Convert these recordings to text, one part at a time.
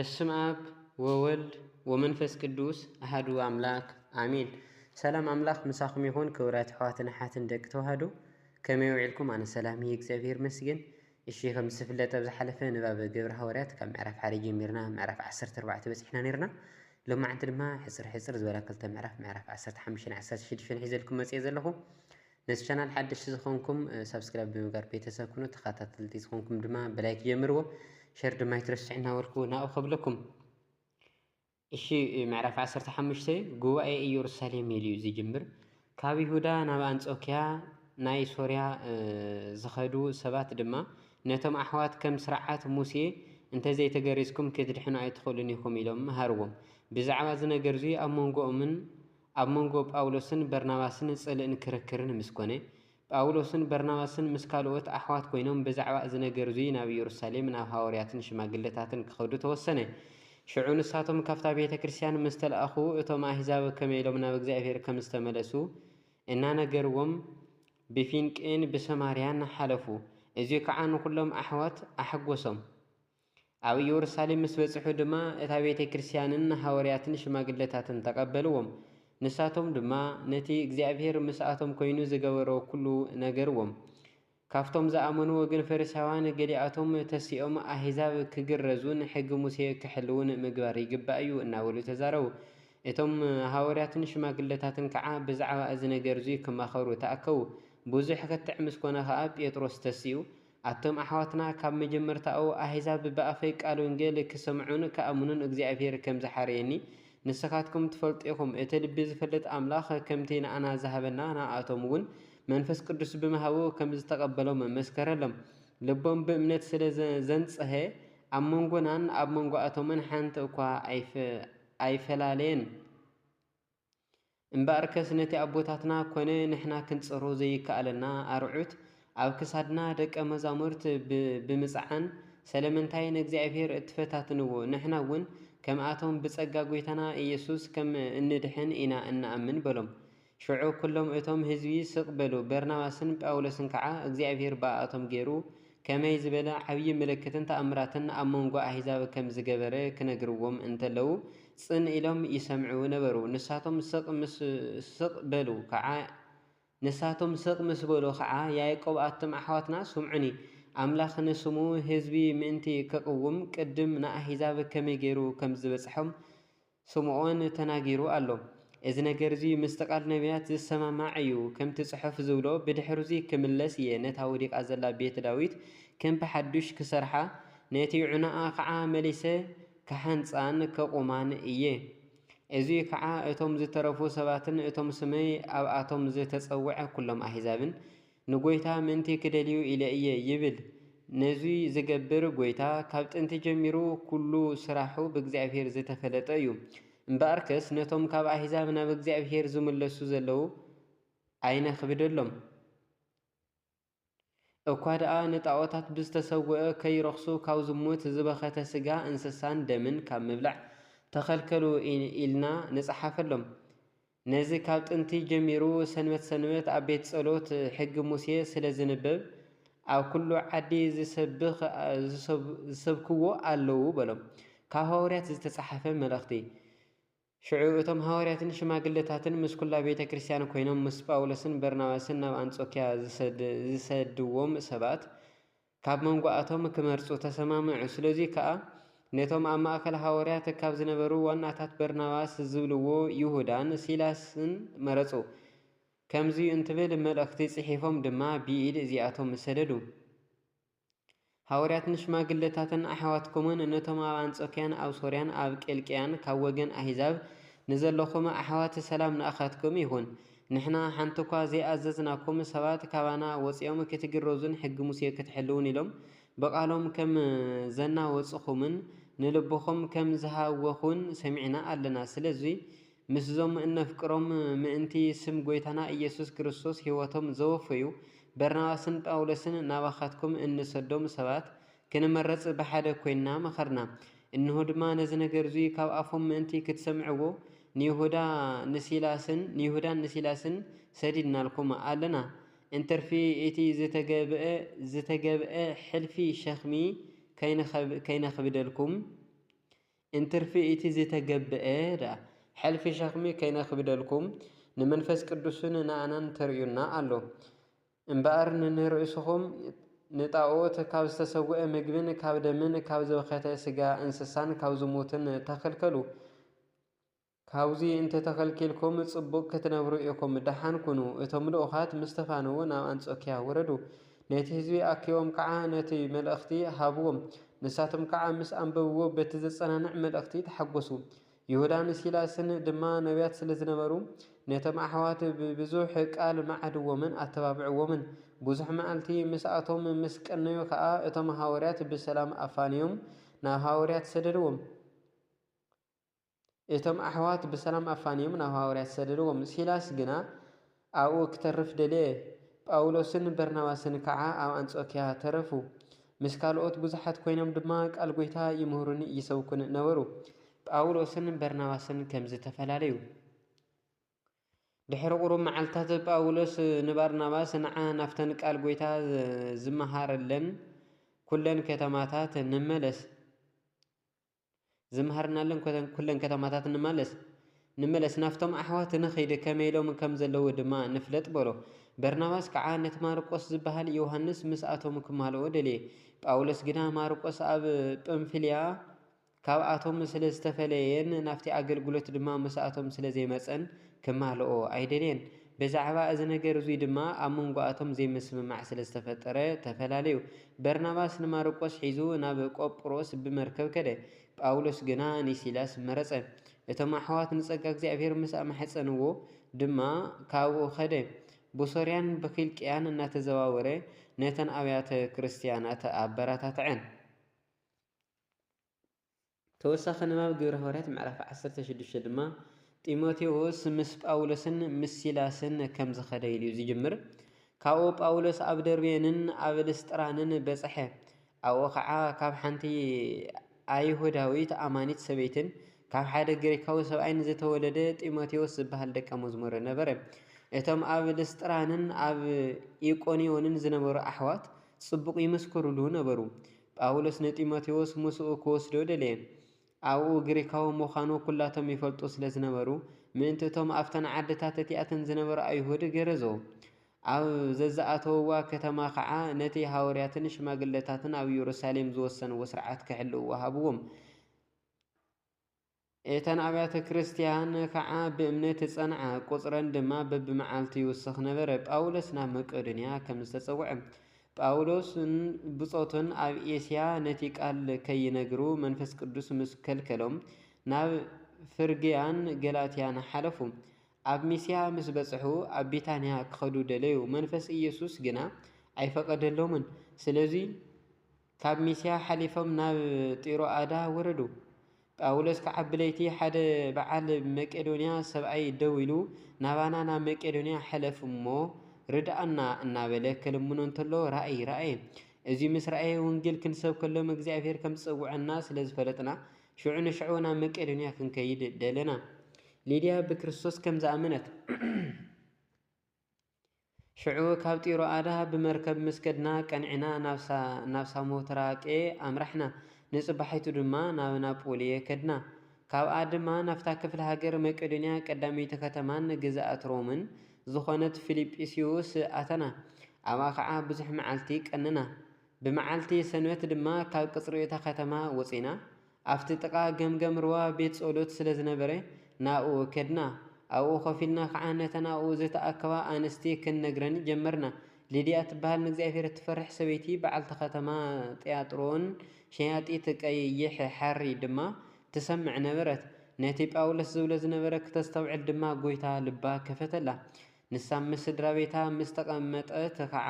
በስመ ኣብ ወወልድ ወመንፈስ ቅዱስ ኣሃዱ ኣምላክ ኣሜን። ሰላም ኣምላክ ምሳኹም ይኹን። ክቡራት ኣሕዋትን ኣሓትን ደቂ ተዋህዶ፣ ከመይ ውዒልኩም? ኣነ ሰላም እየ፣ እግዚኣብሔር ይመስገን። እሺ፣ ከም ዝፍለጥ ኣብ ዝሓለፈ ንባብ ግብረ ሃዋርያት ካብ ምዕራፍ ሓደ ጀሚርና ምዕራፍ ዓሰርተ ኣርባዕተ በጺሕና ነይርና። ሎማዓንቲ ድማ ሕጽር ሕጽር ዝበላ ክልተ ምዕራፍ፣ ምዕራፍ ዓሰርተ ሓሙሽተን ዓሰርተ ሽዱሽተን ሒዘልኩም መጽየ ዘለኹ። ነዚ ቻናል ሓደሽቲ ዝኾንኩም ሳብስክራይብ ብምግባር ቤተሰብ ኩኑ፣ ተኸታተልቲ ዝኾንኩም ድማ ብላይክ ጀምርዎ፣ ሸር ድማ ኣይትረስዑ እናበልኩ ናብኡ ከብለኩም። እሺ፣ ምዕራፍ ዓሰርተ ሓሙሽተ ጉባኤ ኢየሩሳሌም ኢሉ እዩ ዝጅምር። ካብ ይሁዳ ናብ ኣንጾኪያ ናይ ሶርያ ዝኸዱ ሰባት ድማ ነቶም ኣሕዋት ከም ስርዓት ሙሴ እንተዘይተገሪዝኩም ክትድሕኑ ኣይትኽእሉን ኢኹም ኢሎም መሃርዎም። ብዛዕባ እዚ ነገር እዚ ኣብ መንጎኦምን ኣብ መንጎ ጳውሎስን በርናባስን ጽልእን ክርክርን ምስ ኮነ፣ ጳውሎስን በርናባስን ምስ ካልኦት ኣሕዋት ኮይኖም ብዛዕባ እዚ ነገር እዚ ናብ ኢየሩሳሌም ናብ ሃዋርያትን ሽማግለታትን ክኸዱ ተወሰነ። ሽዑ ንሳቶም ካብታ ቤተ ክርስቲያን ምስ ተለኣኹ፣ እቶም ኣህዛብ ከመይ ኢሎም ናብ እግዚኣብሔር ከም ዝተመለሱ እናነገርዎም ብፊንቄን ብሰማርያን ሓለፉ። እዚ ከዓ ንኹሎም ኣሕዋት ኣሐጎሶም። ኣብ ኢየሩሳሌም ምስ በጽሑ ድማ እታ ቤተ ክርስቲያንን ሃዋርያትን ሽማግለታትን ተቐበልዎም። ንሳቶም ድማ ነቲ እግዚኣብሔር ምስኣቶም ኮይኑ ዝገበሮ ኩሉ ነገርዎም። ካብቶም ዝኣመኑ ወገን ፈሪሳውያን ገሊኣቶም ተሲኦም ኣህዛብ ክግረዙን ሕጊ ሙሴ ክሕልውን ምግባር ይግባእ እዩ እናበሉ ተዛረቡ። እቶም ሃዋርያትን ሽማግለታትን ከዓ ብዛዕባ እዚ ነገር እዚ ክማኸሩ ተኣከቡ። ብዙሕ ክትዕ ምስ ኮነ ከዓ ጴጥሮስ ተሲኡ፣ ኣቶም ኣሕዋትና ካብ መጀመርታኡ ኣህዛብ ብኣፈይ ቃል ወንጌል ክሰምዑን ክኣምኑን እግዚኣብሔር ከም ዝሓረየኒ ንስኻትኩም ትፈልጡ ኢኹም። እቲ ልቢ ዝፈልጥ ኣምላኽ ከምቲ ንኣና ዝሃበና ንኣቶም እውን መንፈስ ቅዱስ ብምሃቡ ከም ዝተቐበሎም መስከረሎም። ልቦም ብእምነት ስለ ዘ-፣ ዘንጽሀ ኣብ መንጎናን ኣብ መንጎኣቶምን ሓንቲ እኳ ኣይፈ-፣ ኣይፈላለየን። እምበኣርከስ ነቲ ኣቦታትና ኮነ ንሕና ክንጽሮ ዘይከኣለና ኣርዑት ኣብ ክሳድና ደቀ መዛሙርት ብ-፣ ብምጽዓን፣ ስለምንታይ ንእግዚኣብሔር እትፈታትንዎ? ንሕና እውን ከምኣቶም ብጸጋ ጐይታና ኢየሱስ ከም እንድሕን ኢና እንኣምን በሎም። ሽዑ ኩሎም እቶም ህዝቢ ስቕ በሉ። በርናባስን ጳውሎስን ከዓ እግዚኣብሔር ብኣቶም ገይሩ ከመይ ዝበለ ዓብዪ ምልክትን ተኣምራትን ኣብ መንጎ ኣህዛብ ከም ዝገበረ ክነግርዎም እንተለዉ፣ ጽን ኢሎም ይሰምዑ ነበሩ። ንሳቶም ስቕ ምስ-፣ ስቕ በሉ ከዓ፣ ንሳቶም ስቕ ምስ በሉ ከዓ፣ ያዕቆብ ኣቱም ኣሕዋትና ስምዑኒ፣ ኣምላኽ ንስሙ ህዝቢ ምእንቲ ክቕውም ቅድም ንኣህዛብ ከመይ ገይሩ ከም ዝበጽሖም ስምዖን ተናጊሩ ኣሎ። እዚ ነገር እዚ ምስቲ ቃል ነቢያት ዝሰማማዕ እዩ። ከምቲ ጽሑፍ ዝብሎ፣ ብድሕርዚ ክምለስ እየ፣ ነታ ወዲቓ ዘላ ቤት ዳዊት ከም ብሓዱሽ ክሰርሓ፣ ነቲ ዑናኣ ኸዓ መሊሰ ክሓንጻን ከቑማን እየ። እዚ ኸዓ እቶም ዝተረፉ ሰባትን እቶም ስመይ ኣብኣቶም ዝተጸውዐ ኩሎም ኣህዛብን ንጐይታ ምእንቲ ክደልዩ ኢለ እየ ይብል። ነዚ ዝገብር ጐይታ ካብ ጥንቲ ጀሚሩ ኩሉ ስራሑ ብእግዚኣብሔር ዝተፈለጠ እዩ። እምበኣርከስ ነቶም ካብ ኣህዛብ ናብ እግዚኣብሔር ዝምለሱ ዘለዉ ኣይነኽብደሎም። እኳ ደኣ ንጣዖታት ብዝተሰውአ ከይረኽሱ ካብ ዝሙት ዝበኸተ ስጋ እንስሳን ደምን ካብ ምብላዕ ተኸልከሉ ኢ-፣ ኢልና ንጽሓፈሎም። ነዚ ካብ ጥንቲ ጀሚሩ ሰንበት ሰንበት ኣብ ቤት ጸሎት ሕጊ ሙሴ ስለ ዝንበብ፣ ኣብ ኩሉ ዓዲ ዝሰብኽ-፣ ዝሰብ-፣ ዝሰብክዎ ኣለዉ በሎም። ካብ ሃዋርያት ዝተጻሕፈ መልእኽቲ። ሽዑ እቶም ሃዋርያትን ሽማግለታትን ምስ ኩላ ቤተ ክርስቲያን ኮይኖም ምስ ጳውሎስን በርናባስን ናብ ኣንጾክያ ዝሰድ-፣ ዝሰድዎም ሰባት ካብ መንጎኣቶም ክመርጹ ተሰማምዑ። ስለዚ ከኣ ነቶም ኣብ ማእከል ሃዋርያት ካብ ዝነበሩ ዋናታት በርናባስ ዝብልዎ ይሁዳን ሲላስን መረጹ። ከምዚ እንትብል መልእኽቲ ጽሒፎም ድማ ብኢድ እዚኣቶም ሰደዱ። ሃዋርያትን ሽማግለታትን ኣሕዋትኩምን ነቶም ኣብ ኣንጾክያን ኣብ ሶርያን ኣብ ቂልቅያን ካብ ወገን ኣህዛብ ንዘለኹም ኣሕዋት ሰላም ንኣኻትኩም ይኹን። ንሕና ሓንቲ እኳ ዘይኣዘዝናኩም ሰባት ካባና ወጺኦም ክትግረዙን ሕጊ ሙሴ ክትሕልዉን ኢሎም ብቓሎም ከም ዘናወጽኹምን ንልብኹም ከም ዝሃወኹን ሰሚዕና ኣለና። ስለዚ ምስዞም እነፍቅሮም ምእንቲ ስም ጐይታና ኢየሱስ ክርስቶስ ህይወቶም ዘወፈዩ በርናባስን ጳውሎስን ናባኻትኩም እንሰዶም ሰባት ክንመርጽ ብሓደ ኮይንና መኸርና። እንሆ ድማ ነዚ ነገር እዚ ካብ ኣፎም ምእንቲ ክትሰምዕዎ ንይሁዳ ንሲላስን፣ ንይሁዳን ንሲላስን ሰዲድናልኩም ኣለና። እንትርፊ እቲ ዝተገብአ፣ ዝተገብአ ሕልፊ ሸኽሚ ከይንኸብ-፣ ከይነኽብደልኩም፣ እንትርፊ እቲ ዝተገብአ ደኣ፣ ሕልፊ ሸኽሚ ከይነኽብደልኩም፣ ንመንፈስ ቅዱስን ንኣናን ተርእዩና ኣሎ። እምበኣር ንርእስኹም ንጣኦት ካብ ዝተሰውአ ምግብን ካብ ደምን ካብ ዝበኸተ ስጋ እንስሳን ካብ ዝሙትን ተኸልከሉ። ካብዚ እንተተኸልኪልኩም ጽቡቕ ክትነብሩ ኢኹም። ደሓን ኩኑ። እቶም ልኡኻት ምስ ተፋነዉ ናብ ኣንጾክያ ወረዱ። ነቲ ህዝቢ ኣኪቦም ከኣ ነቲ መልእኽቲ ሃብዎም። ንሳቶም ከኣ ምስ ኣንበብዎ በቲ ዘጸናንዕ መልእኽቲ ተሓጎሱ። ይሁዳን ሲላስን ድማ ነቢያት ስለ ዝነበሩ፣ ነቶም ኣሕዋት ብብዙሕ ቃል መዓድዎምን ኣተባብዕዎምን። ብዙሕ መዓልቲ ምስኣቶም ምስ ቀነዩ ከኣ፣ እቶም ሃዋርያት ብሰላም ኣፋንዮም ናብ ሃዋርያት ሰደድዎም። እቶም ኣሕዋት ብሰላም ኣፋንዮም ናብ ሃዋርያት ሰደድዎም። ሲላስ ግና ኣብኡ ክተርፍ ደለየ። ጳውሎስን በርናባስን ከኣ ኣብ ኣንጾክያ ተረፉ። ምስ ካልኦት ብዙሓት ኮይኖም ድማ ቃል ጐይታ ይምህሩን ይሰብኩን ነበሩ። ጳውሎስን በርናባስን ከምዚ ተፈላለዩ። ድሕሪ ቁሩብ መዓልታት ጳውሎስ ንባርናባስ፣ "ንዓ ናብተን ቃል ጐይታ ዝመሃረለን ኩለን ከተማታት ንመለስ፣ ዝመሃርናለን ኮተን-፣ ኩለን ከተማታት ንመለስ፣ ንመለስ፣ ናብቶም ኣሕዋት ንኺድ፣ ከመይ ኢሎም ከም ዘለዉ ድማ ንፍለጥ" በሎ። በርናባስ ከኣ ነቲ ማርቆስ ዝበሃል ዮሃንስ ምስኣቶም ክማልኦ ደልየ። ጳውሎስ ግና ማርቆስ ኣብ ጳምፍልያ ካብኣቶም ስለ ዝተፈለየን ናብቲ ኣገልግሎት ድማ ምስኣቶም ስለ ዘይመጸን ክማልኦ ኣይደልየን። ብዛዕባ እዚ ነገር እዙይ ድማ ኣብ መንጎኣቶም ዘይምስምማዕ ስለ ዝተፈጠረ ተፈላለዩ። በርናባስ ንማርቆስ ሒዙ ናብ ቆጵሮስ ብመርከብ ከደ። ጳውሎስ ግና ንሲላስ መረጸ። እቶም ኣሕዋት ንጸጋ እግዚኣብሔር ምስ ኣማሕጸንዎ ድማ ካብኡ ኸደ። ብሶርያን ብኪልቅያን እናተዘዋወረ ነተን ኣብያተ ክርስትያናት ኣበረታትዐን። ተወሳኺ ንባብ ግብረ ሃዋርያት ምዕራፍ ዓሰርተ ሽዱሽተ ድማ ጢሞቴዎስ ምስ ጳውሎስን ምስ ሲላስን ከም ዝኸደ ኢሉ እዩ ዝጅምር። ካብኡ ጳውሎስ ኣብ ደርቤንን ኣብ ልስጥራንን በጽሐ። ኣብኡ ኸዓ ካብ ሓንቲ ኣይሁዳዊት ኣማኒት ሰበይትን ካብ ሓደ ግሪካዊ ሰብኣይን ዝተወለደ ጢሞቴዎስ ዝበሃል ደቀ መዝሙር ነበረ። እቶም ኣብ ልስጥራንን ኣብ ኢቆንዮንን ዝነበሩ ኣሕዋት ጽቡቕ ይምስክሩሉ ነበሩ። ጳውሎስ ንጢሞቴዎስ ምስኡ ክወስዶ ደለየ። ኣብኡ ግሪካዊ ምዃኑ ኩላቶም ይፈልጡ ስለ ዝነበሩ፣ ምእንቲ እቶም ኣብተን ዓድታት እቲኣተን ዝነበሩ ኣይሁድ ገረዞ። ኣብ ዘዝኣተውዋ ከተማ ኸዓ ነቲ ሃዋርያትን ሽማግለታትን ኣብ የሩሳሌም ዝወሰንዎ ስርዓት ክሕልውዎ ሃብዎም። እተን ኣብያተ ክርስትያን ከኣ ብእምነት ጸንዓ፣ ቁጽረን ድማ በብመዓልቱ ይውስኽ ነበረ። ጳውሎስ ናብ መቄዶንያ ከም ዝተጸውዐ። ጳውሎስን ብጾቱን ኣብ ኤስያ ነቲ ቃል ከይነግሩ መንፈስ ቅዱስ ምስ ከልከሎም፣ ናብ ፍርግያን ገላትያን ሓለፉ። ኣብ ሚስያ ምስ በጽሑ፣ ኣብ ቢታንያ ክኸዱ ደለዩ። መንፈስ ኢየሱስ ግና ኣይፈቐደሎምን። ስለዚ ካብ ሚስያ ሓሊፎም ናብ ጢሮኣዳ ወረዱ። ጳውሎስ ከኣ ብለይቲ ሓደ በዓል መቄዶንያ ሰብኣይ ደው ኢሉ፣ "ናባና ናብ መቄዶንያ ሕለፍ እሞ ርድኣና" እናበለ ክልምኖ እንተሎ ራእይ ረኣየ። እዚ ምስ ረኣየ፣ "ወንጌል ክንሰብከሎም እግዚኣብሔር ከም ዝጸውዐና ስለ ዝፈለጥና፣ ሽዑ ንሽዑ ናብ መቄዶንያ ክንከይድ ደለና።" ሊድያ ብክርስቶስ ከም ዝኣመነት። ሽዑ ካብ ጢሮኣዳ ብመርከብ ምስ ከድና፣ ቀንዕና ናብ ሳ-፣ ናብ ሳሞትራቄ ኣምራሕና። ንጽባሒቱ ድማ ናብ ናጶልየ ከድና። ካብኣ ድማ ናብታ ክፍለ ሃገር መቄዶንያ፣ ቀዳመይቲ ከተማን ግዝኣት ሮምን ዝኾነት ፊልጵስዩስ ኣተና። ኣብኣ ኸዓ ብዙሕ መዓልቲ ቀንና። ብመዓልቲ ሰንበት ድማ ካብ ቅጽሪ እታ ከተማ ወጺና፣ ኣብቲ ጥቓ ገምገም ሩባ ቤት ጸሎት ስለ ዝነበረ፣ ናብኡ ከድና። ኣብኡ ኮፍ ኢልና ኸዓ ነተን ኣብኡ ዝተኣከባ ኣንስቲ ክንነግረን ጀመርና። ሊድያ እትበሃል ንእግዚኣብሔር እትፈርሕ ሰበይቲ፣ በዓልቲ ከተማ ጥያጥሮን ሸያጢት ቀይሕ ሓሪ ድማ ትሰምዕ ነበረት። ነቲ ጳውሎስ ዝብሎ ዝነበረ ክተስተውዕል ድማ ጐይታ ልባ ከፈተላ። ንሳ ምስ ስድራ ቤታ ምስ ተቐመጠት ኸዓ፣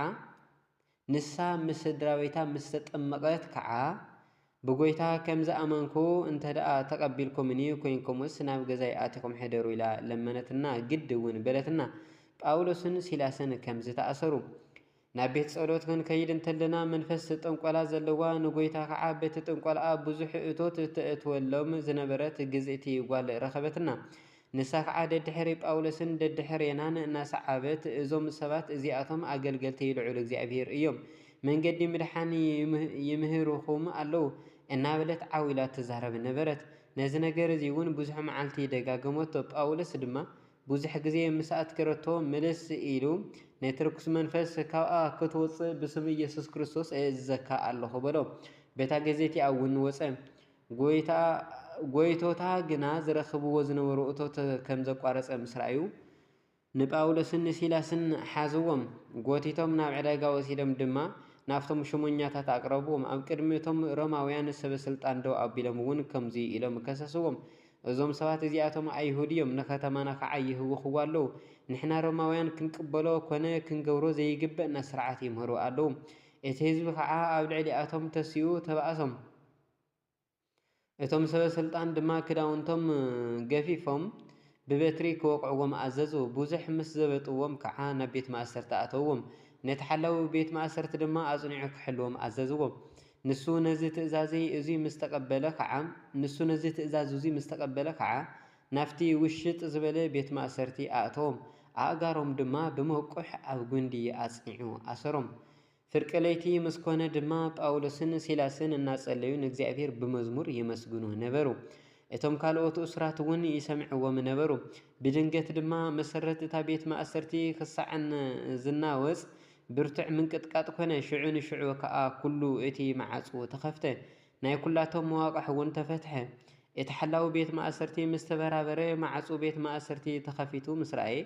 ንሳ ምስ ስድራ ቤታ ምስ ተጠመቐት ከኣ፣ "ብጐይታ ከም ዝኣመንኩ እንተ ደኣ ተቐቢልኩምኒ፣ ኰይንኩምስ ናብ ገዛይ ኣቲኹም ሕደሩ" ኢላ ለመነትና፣ ግዲ እውን በለትና። ጳውሎስን ሲላስን ከምዚ ተኣሰሩ። ናብ ቤት ጸሎት ክንከይድ እንተለና፣ መንፈስ ጥንቆላ ዘለዋ፣ ንጐይታ ከኣ በቲ ጥንቆላኣ ብዙሕ እቶት እተእትወሎም ዝነበረት ግዝእቲ ጓል ረኸበትና። ንሳ ከኣ ደድሕሪ ጳውሎስን ደድሕሬናን እናሰዓበት፣ "እዞም ሰባት እዚኣቶም ኣገልገልቲ ልዑል እግዚኣብሔር እዮም፣ መንገዲ ምድሓን ይምህ-፣ ይምህሩኹም ኣለዉ" እናበለት ዓው ኢላ ትዛረብ ነበረት። ነዚ ነገር እዚ እውን ብዙሕ መዓልቲ ደጋገመቶ። ጳውሎስ ድማ ብዙሕ ግዜ ምስ ኣትከረቶ፣ ምልስ ኢሉ፣ ነቲ ርኩስ መንፈስ ካብኣ ክትወጽእ ብስም ኢየሱስ ክርስቶስ እእዝዘካ ኣለኹ በሎ። በታ ግዜ እቲኣ እውን ወጸ። ጎይታ-፣ ጎይቶታ ግና ዝረኽብዎ ዝነበሩ እቶት ከም ዘቋረጸ ምስ ረኣዩ፣ ንጳውሎስን ንሲላስን ሓዝዎም፣ ጎቲቶም ናብ ዕዳጋ ወሲዶም ድማ ናብቶም ሽሞኛታት ኣቕረብዎም። ኣብ ቅድሚ እቶም ሮማውያን ሰበ ስልጣን ደው ኣቢሎም እውን ከምዚ ኢሎም ከሰስዎም፣ "እዞም ሰባት እዚኣቶም ኣይሁድ እዮም፣ ንከተማና ከዓ ይህውኽዎ ኣለዉ። ንሕና ሮማውያን ክንቅበሎ ኮነ ክንገብሮ ዘይግበእና ስርዓት ይምህሩ ኣለዉ። እቲ ህዝቢ ከዓ ኣብ ልዕሊኣቶም ተሲኡ ተባእሶም። እቶም ሰበ ስልጣን ድማ ክዳውንቶም ገፊፎም ብበትሪ ክወቕዕዎም ኣዘዙ። ብዙሕ ምስ ዘበጥዎም ከዓ ናብ ቤት ማእሰርቲ ኣተውዎም። ነቲ ሓላዊ ቤት ማእሰርቲ ድማ ኣጽኒዑ ክሕልዎም ኣዘዝዎ። ንሱ ነዚ ትእዛዘይ እዙይ ምስ ተቐበለ ከዓ፣ ንሱ ነዚ ትእዛዝ እዙይ ምስ ተቐበለ ከዓ፣ ናብቲ ውሽጥ ዝበለ ቤት ማእሰርቲ ኣእተዎም። ኣእጋሮም ድማ ብመቁሕ ኣብ ጉንዲ ኣጽኒዑ ኣሰሮም። ፍርቂ ለይቲ ምስ ኮነ ድማ፣ ጳውሎስን ሲላስን እናጸለዩ ንእግዚኣብሔር ብመዝሙር የመስግኑ ነበሩ። እቶም ካልኦት እሱራት እውን ይሰምዕዎም ነበሩ። ብድንገት ድማ መሰረት እታ ቤት ማእሰርቲ ክሳዕ ዝናወጽ ብርቱዕ ምንቅጥቃጥ ኮነ። ሽዑ ንሽዑ ከኣ ኩሉ እቲ መዓጹ ተኸፍተ። ናይ ኩላቶም መዋቕሕ እውን ተፈትሐ። እቲ ሓላዊ ቤት ማእሰርቲ ምስ ተበራበረ፣ ማዕጹ ቤት ማእሰርቲ ተኸፊቱ ምስ ረኣየ፣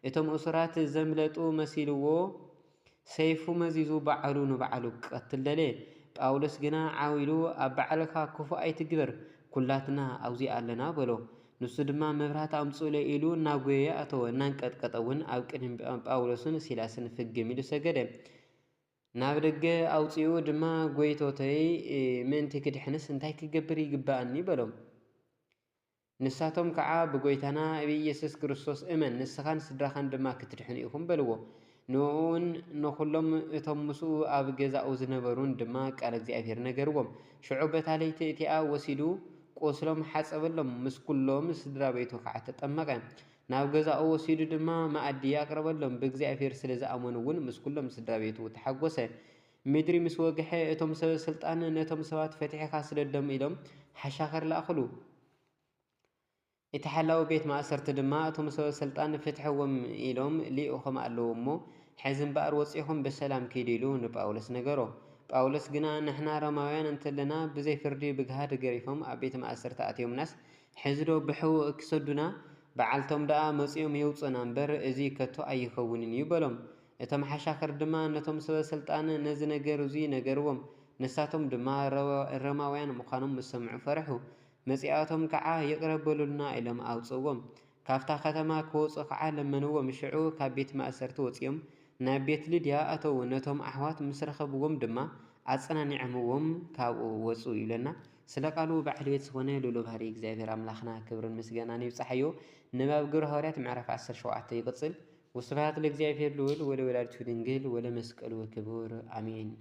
እቶም እሱራት ዘምለጡ መሲልዎ፣ ሰይፉ መዚዙ ባዕሉ ንባዕሉ ክቐትል ደለየ። ጳውሎስ ግና ዓው ኢሉ፣ "ኣብ ባዕልኻ ክፉእ ኣይትግበር፣ ኩላትና ኣብዚ ኣለና" በሎ። ንሱ ድማ፣ "መብራት ኣምጽኡለይ" ኢሉ እናጎየየ ኣተወ፣ እናንቀጥቀጠ እውን ኣብ ቅድሚ ጳውሎስን ሲላስን ፍግም ኢሉ ሰገደ። ናብ ደገ ኣውጺኡ ድማ፣ "ጐይቶተይ፣ ምእንቲ ክድሕንስ እንታይ ክገብር ይግብኣኒ?" በሎም። ንሳቶም ከዓ፣ "ብጐይታና ብኢየሱስ ክርስቶስ እመን፣ ንስኻን ስድራኻን ድማ ክትድሕኑ ኢኹም" በልዎ። ንእኡን ንኹሎም እቶም ምስኡ ኣብ ገዛኡ ዝነበሩን ድማ ቃል እግዚኣብሔር ነገርዎም። ሽዑ በታ ለይቲ እቲኣ ወሲዱ ቁስሎም ሓጸበሎም፣ ምስ ኩሎም ስድራ ቤቱ ከዓ ተጠመቐ። ናብ ገዛኡ ወሲዱ ድማ መኣዲ ኣቕረበሎም። ብእግዚኣብሔር ስለ ዝኣመኑ እውን ምስ ኩሎም ስድራ ቤቱ ተሓጎሰ። ምድሪ ምስ ወግሐ፣ እቶም ሰበ ስልጣን፣ "ነቶም ሰባት ፈቲሕኻ ስደዶም" ኢሎም ሓሻኽር ለኣኽሉ። እቲ ሓላዊ ቤት ማእሰርቲ ድማ፣ "እቶም ሰበ ስልጣን ፍትሕዎም" ኢሎም ልኢኾም ኣለዉ እሞ፣ "ሕዚ እምበኣር ወጺኹም ብሰላም ኪዱ" ኢሉ ንጳውሎስ ነገሮ። ጳውሎስ ግና፣ "ንሕና ሮማውያን እንተለና፣ ብዘይ ፍርዲ ብግሃድ ገሪፎም ኣብ ቤት ማእሰርቲ ኣእትዮምናስ፣ ሕዚ ዶ ብሕቡእ ክሰዱና? በዓልቶም ደኣ መጺኦም የውጹና እምበር፣ እዚ ከቶ ኣይኸውንን እዩ" በሎም። እቶም ሓሻኽር ድማ ነቶም ሰበ ስልጣን ነዚ ነገር እዚ ነገርዎም። ንሳቶም ድማ ረ-፣ ሮማውያን ምዃኖም ምስ ሰምዑ ፈርሑ። መጺኣቶም ከዓ፣ "ይቕረ በሉልና" ኢሎም ኣውጽእዎም። ካብታ ከተማ ክወጹ ከዓ ለመንዎም። ሽዑ ካብ ቤት ማእሰርቲ ወጺኦም ናብ ቤት ልድያ ኣተዉ። ነቶም ኣሕዋት ምስ ረኸብዎም ድማ ኣጸናኒዖምዎም ካብኡ ወጹ ይብለና። ስለ ቃሉ በዓል ቤት ዝኾነ ልኡለ ባህሪ እግዚኣብሔር ኣምላኽና ክብርን ምስጋናን ይብጻሓዮ። ንባብ ግብረ ሃዋርያት ምዕራፍ ዓሰርተ ሸውዓተ ይቕጽል። ወስብሐት ለእግዚኣብሔር ልዑል ወለወላዲቱ ድንግል ወለመስቀሉ ክቡር። ኣሜን።